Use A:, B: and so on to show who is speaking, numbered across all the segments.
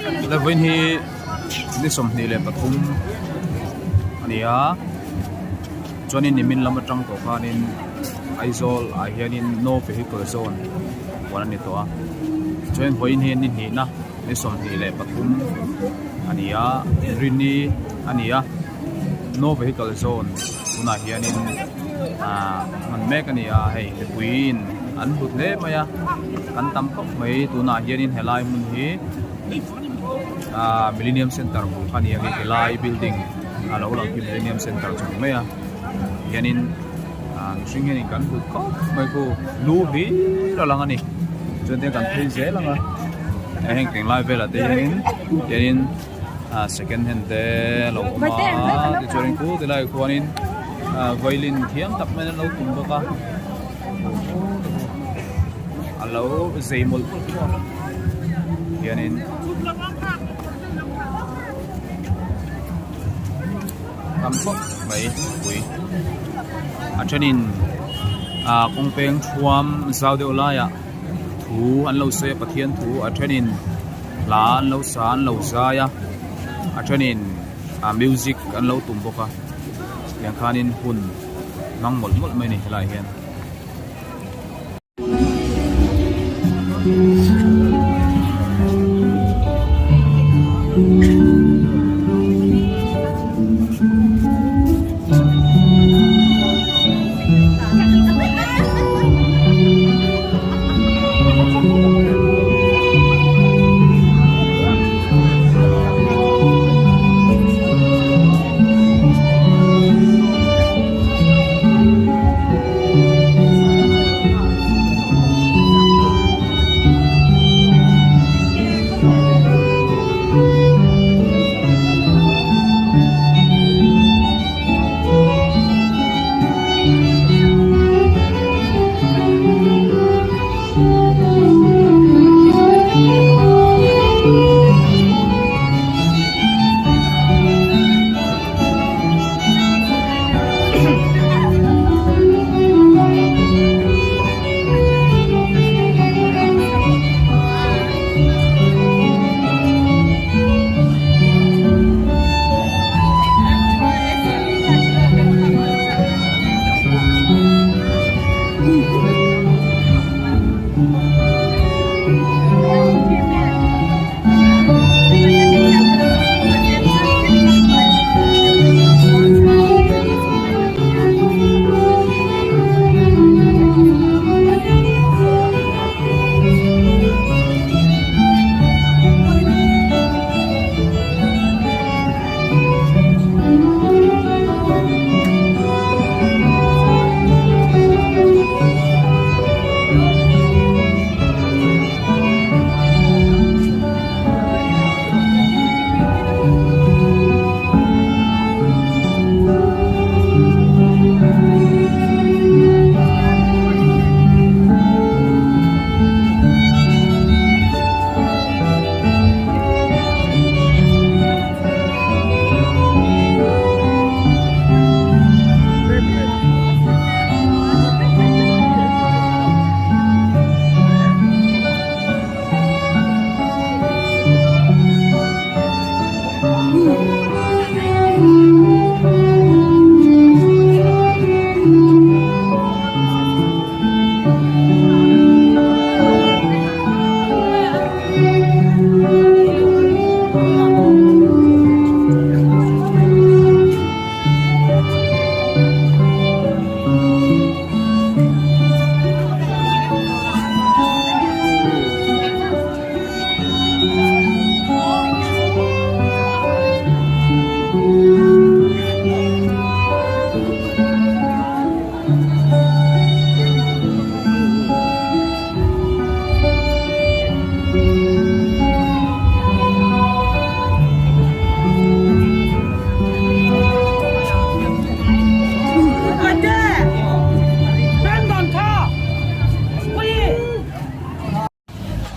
A: Vawiin hi ni 23 a ni a chuanin nimin lam atang tawh khanin Aizawl ah hianin no vehicle zone puan a ni tawh a chuan vawiin hi ni hnihna ni 23 a ni a rini a ni a no vehicle zone tunah hianin ahh hman mek a ni a hei mipuiin an hlut hle mai a an tam khawp mai tunah hianin helai hmun hi ahh millennium center bul kha a ni a hei helai building a lo lang khi millennium center chu ni mai a hianin ahh mihring hianin kan hlut khawp mai khu lu hlir a lang a ni chuan tiang kan phei zel ang a heng tinglai velah te hianin hianin. ah second hand te a lo awm a tichuanin khu ti laiah khuanin ah violin thiam tak maiin an lo tum bawk a a lo zei mawlh mawlh bawk a hianin tam khawp mai mipui a thenin ah kawng peng thuam zau deuh laiah thu an lo sawi a Pathian thu a thenin. Hla an lo sa an lo zai a a thenin ah music an lo tum bawk a tiang khanin hun hmang mawlh mawlh mai a ni helaiah hian.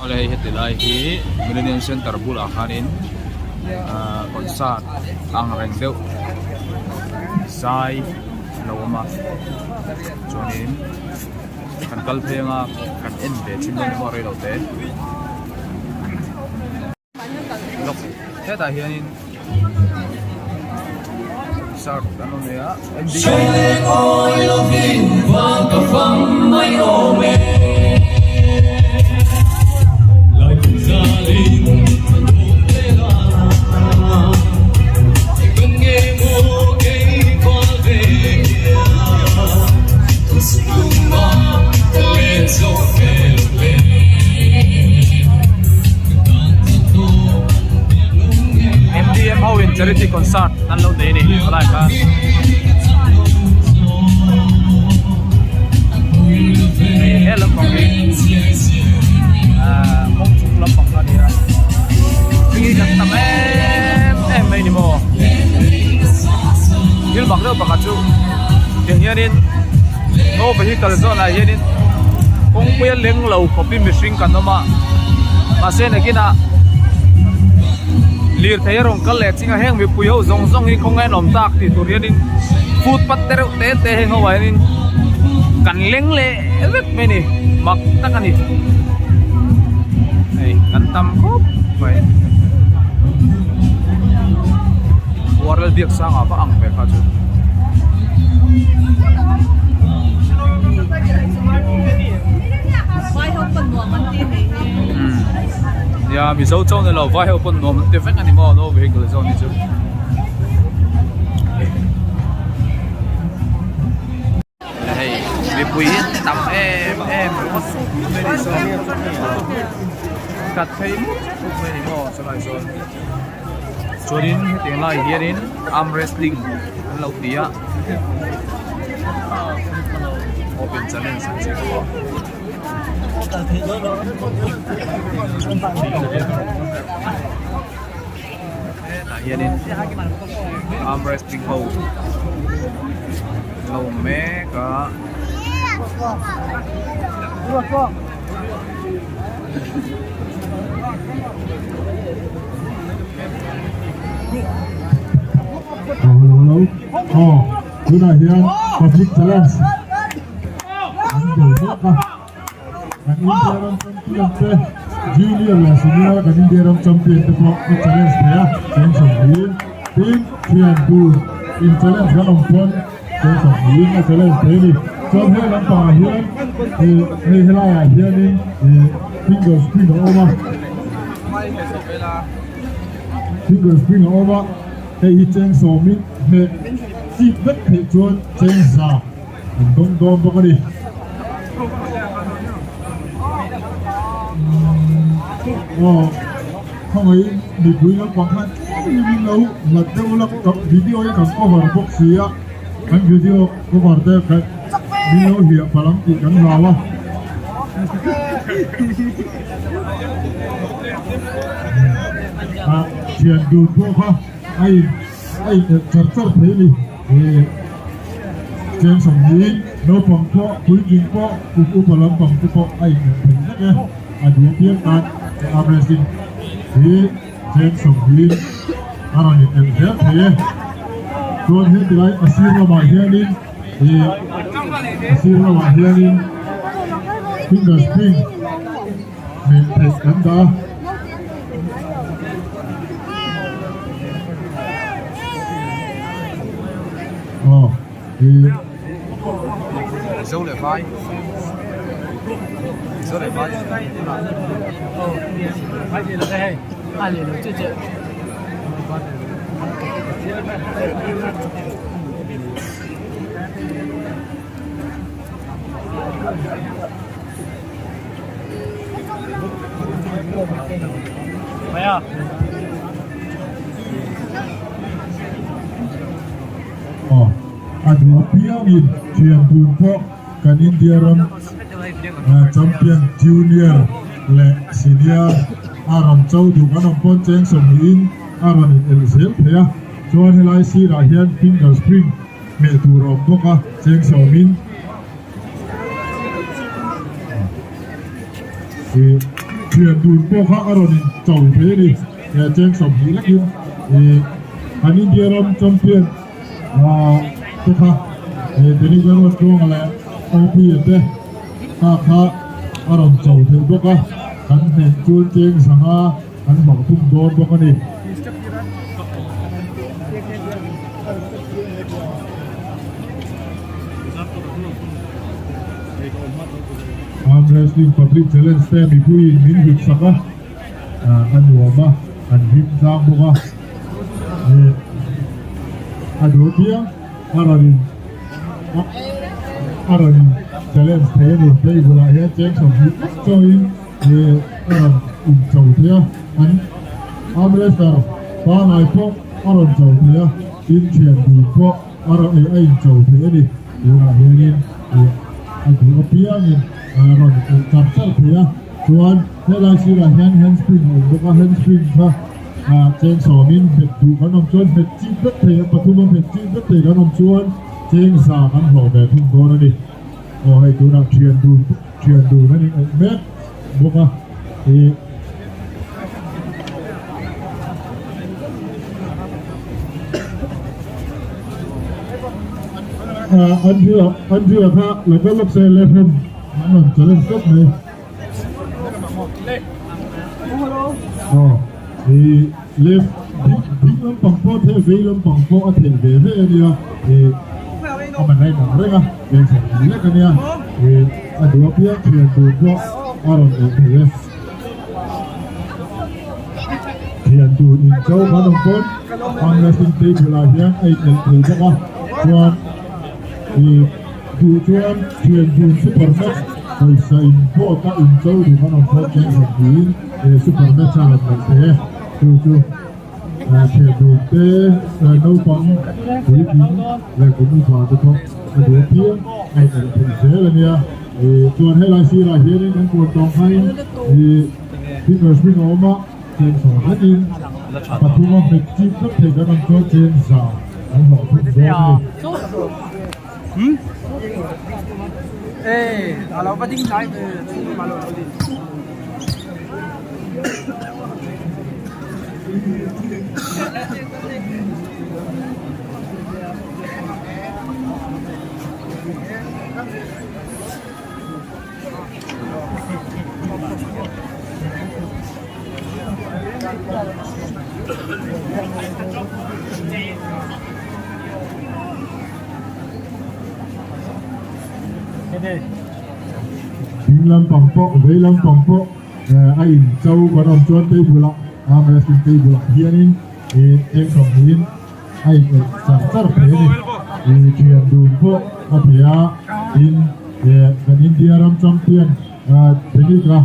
A: Awle hei heti lai hi Millennium Centre bulah khanin ahh concert ang reng deuh zai a lo awm a chuanin kan kal phei anga kan en ve thin dawn emaw rei lo te. Hetah hianin concert an awm leh a MDM ho in charity concert an lo nei a ni helai khan. Hei he lampang hi ahh kawng chung lampang kha a ni a hei hi kan tam em em mai a ni maw thil mak deuh pakhat chu tiang hianin no vehicle zawn ah hianin kawngpui a leng lo khawpin mihring kan awm a mahse nakinah lirthei a rawn kal leh ching a heng mipui ho zawng zawng hi khawnge an awm tak tih tur hianin footpath te reuh te te heng ho ah hianin kan leng leh vek mai a ni mak tak a ni hei kan tam khawp mai Warel biak sangah va ang ve kha chu. Nia Mizo chauh ni lo vai ho pawn nuam an ti vek a ni maw no vehicle zawk ni chu. Hei mipui hi tam em em ringawt mai ni sawn khat phei mup mup mai ni maw chulai sawn chuanin hetiang lai hianin arm wrestling an lo ti a open challenge an tih bawk a. Hetah hianin arm wrestling ho an lo awm mek a.
B: Hello hello aw tunah hian public challenge an bei mek a. Kan India ram champion te junior leh senior kan India ram champion te pawh a challenge thei a cheng sawmhnih tin thian dun in challenge kan awm pawn cheng sawmhnih a challenge thei a ni chuan he lampangah hian ih hei helaiah hianin ih finger spin a awm a finger spin a awm a hei hi cheng sawmin hmeh chip vek theih chuan cheng za. An dawng dawn bawk a ni. Aw khawngaih mipui lampang khan tlem in lo lat deuh lak ka video hi kan cover bawk si a kan video cover te kha min lo hliah palh ang tih kan hlau a. Ah thian dun pawh kha a in a in elh char char thei a ni. Cheng sawmhnih naupang pawh puitling pawh kum upa lampang te pawh a inelh thei vek e, a duh piang tan arm wrestling hi cheng sawmhnih a rawn inelh zel thei e. Chuan heti lai a sir lamah hianin ih a sir lamah hianin finger spring hmeh theih kan dah a. Aw ih.
A: Mizo leh vai Mizo leh vai
B: Aw, a duh apiangin thian dun pawh kan India ram champion junior leh senior a rawn cho duh kan awm pawn cheng sawmhnihin a rawn in elh zel thei a, chuan helai sirah hian finger spring hmeh tur a awm bawk a cheng sawmin. Ih thian dun pawh kha a rawn in cho thei a ni eh cheng 20 lekin ih an India ram champion ah te kha ih Denis Lalruatluanga leh OP a te kha kha a rawn cho thei bawk a kan hneh chuan cheng zanga kan hlawh thung dawn bawk a ni. Wrestling Public Challenge te mipuiin min hlut sak a, a nuam a, an hlim tlang bawk a. A duh piang a rawn in a rawn in challenge thei a ni. Table ah hian cheng 20 vek chawiin a rawn in cho thei a, an arm wrestler pangai pawh a rawn cho thei a, tin thian dun pawh a rawn a in cho thei a ni. Tunah hianin a duh apiangin a rawn in char char thei a, chuan helai sirah hian handspring a awm bawk a, handspring kha cheng sawmin hmet duh kan awm chuan hmet chip vek thei a, pathuma hmet chip vek thei kan awm chuan cheng za kan hlawh ve thung dawn a ni. Aw hei tunah thian dun thian dun a ni ngaih mek bawk a ih. Andrew Andrew kha lo kal lawk se left hand an rawn challenge tawp mai. Aw ih left ding ding lampang pawh a theih a vei lampang pawh a theih ve ve a nia ih a man a inang reng a cheng 20 lek a nia ih a duh apiang thian tur pawh a rawn neih thei e. Thian tur in cho kan awm pawn arm wrestling table ah hian a in elh thei bawk a chuan ih duh chuan thian dun super max pawisa in pawt a in cho duh kan awm pawn cheng 20 in eh super max a rawn neih thei e chu chu thian dun te naupang puitling leh kum upa te pawh a duh apiang a in elh theih zel a nia. Chuan helai sirah hianin kan kuan tawng khain ih finger spring a awm a, cheng sawm vekin pathum a hmet chip vek thei kan awm chuan cheng za an hlawh thung dawn a ni. Ding lampang pawh vei lampang pawh a in cho kan awm chuan table ah arm wrestling table ah hianin ih eng 20 in a in elh char char thei a ni ih thian dun pawh a thei a tin eh kan India ram champion ah Phoenix a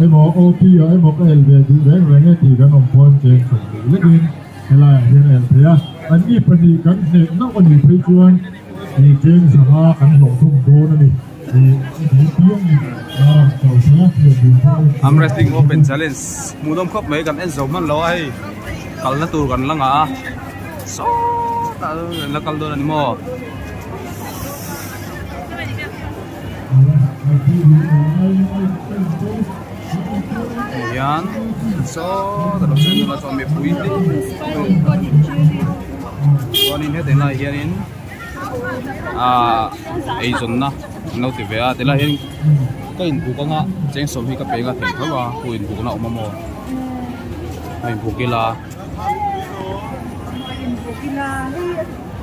B: emaw OP ah emaw ka elh ve duh reng reng e tih kan awm pawn cheng 20 lekin helai ah hian a elh thei a anni pahnih kan hneh nauh a nih phei chuan ih cheng 5 kan hlawh thung dawn a ni ih a duh piang in a rawn cho thei a thian dun pawh a in
A: Arm Wrestling Open Challenge hmuhnawm khawp mai kan en zo hman lo a hei. Kalna tur kan la ngah a sawtah chuan kan la kal dawn a ni maw. Hei hian sawtah lo sawi dawn a chuan mipui hlim chuanin heti lai hianin ahh eizawnna an lo ti ve a tilai hian ka inbuk anga cheng 20 hi ka peng a thei tho a hu inbukna a awm a maw. A inbuk ila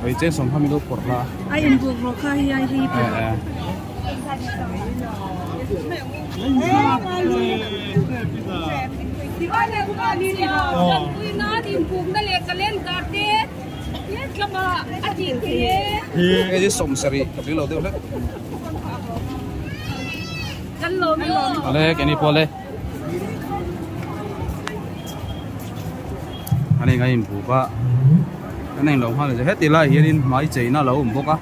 A: hei cheng 20 min lo phawrh la
C: a inbuk rawh kha hi a hi
A: eh eh hei hi 70 ka tui lo deuh hlek awle keini pawh le. An eng a inbuk a an englo nghal a heti lai hianin hmai cheina a lo awm bawk a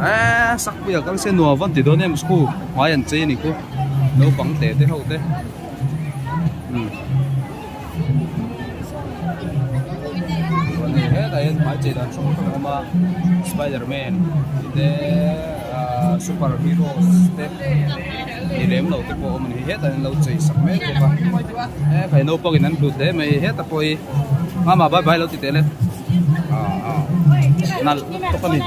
A: eee sakpuia kal se nuam van ti dawn em school hmai an chei a ni khu naupang te te ho te umm chuan hei hetah hian hmai chei dan hrang hrang a awm a spider man tih te ahh super heroes te. Ni lem lo te pawh a awm a ni hetah hian lo chei sak mek bawk a he khai naupang in an hlut hle mai heta pawh hi mama bye bye lo ti teh le ah ah nalh lutuk a ni.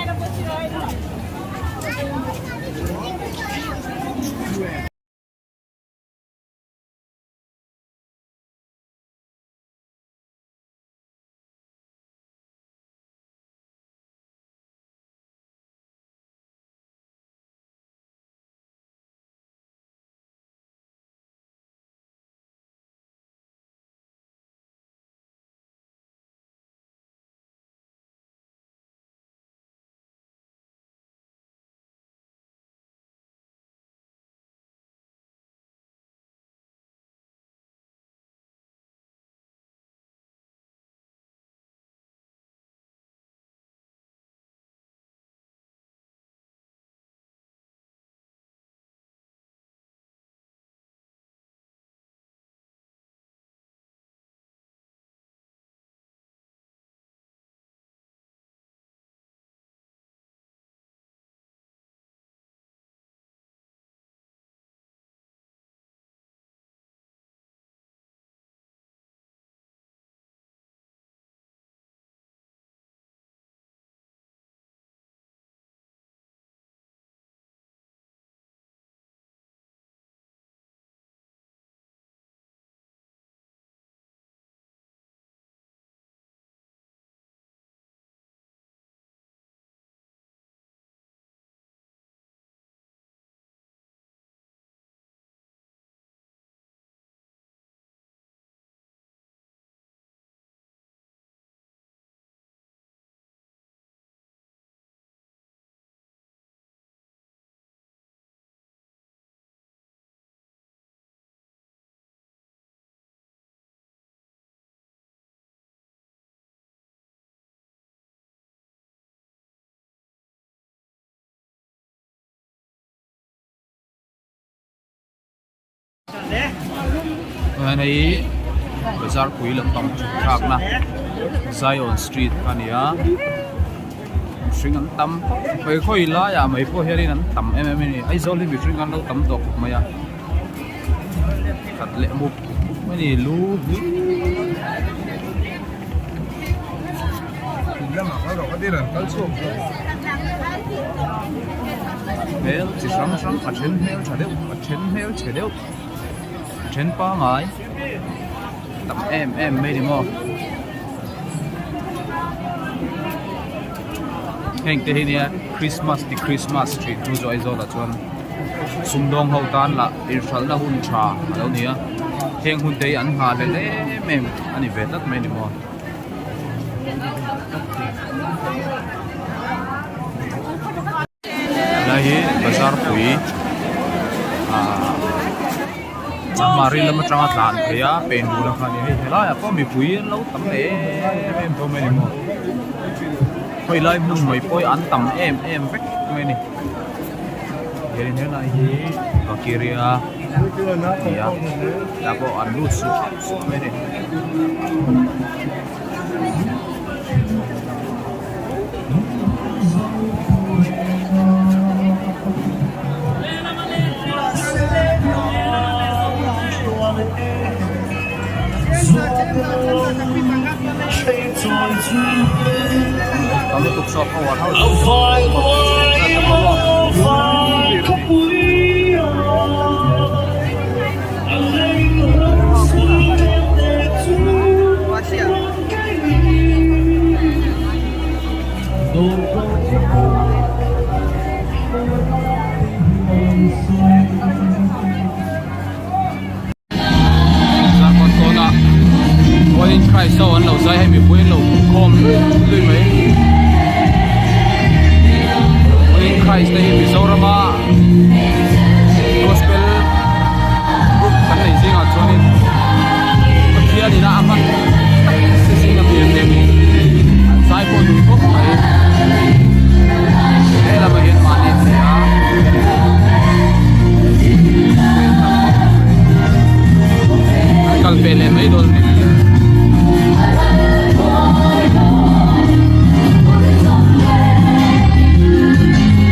A: Chuan hei bazar pui lampang chhuk thlakna Zion street kha a ni a mihring an tam khawp mai khawi laiah mai pawh hianin an tam em em a ni Aizawl hi mihring an lo tam tawh khawp mai a khat leh mup mup mai a ni lu hi. Hmel chi hrang hrang a then hmel tha deuh a then hmel chhe deuh a then pangai tam em em mai ni maw heng te hi nia Christmas ti Christmas tih thu chu Aizawl ah chuan sumdawng ho tan lah inhralhna hun tha a lo ni a heng hun te hi an nghah leh em em a ni ve tlat mai ni maw. Helai hi bazar pui ahh Chanmari lam atanga tlan phei a pen bul a kha a ni hei helaiah pawh mipui an lo tam em em tawh mai a ni maw hawi lai hmun mai pawh hi an tam em em vek mai a ni hianin helai hi Bakiria a ni a tah pawh an lut sup sup mai a ni. Zarkawt kawnah All in Christ ho an lo zai hei mipui an lo khawm lui mai All in Christ te hi Mizorama Gospel group kan nei zingah chuanin Pathian ina a hman tak si zinga mi an ni an zai pawh dun khawp mai he lamah hian mahni an ni a. An kal ve leh mai dawn a ni.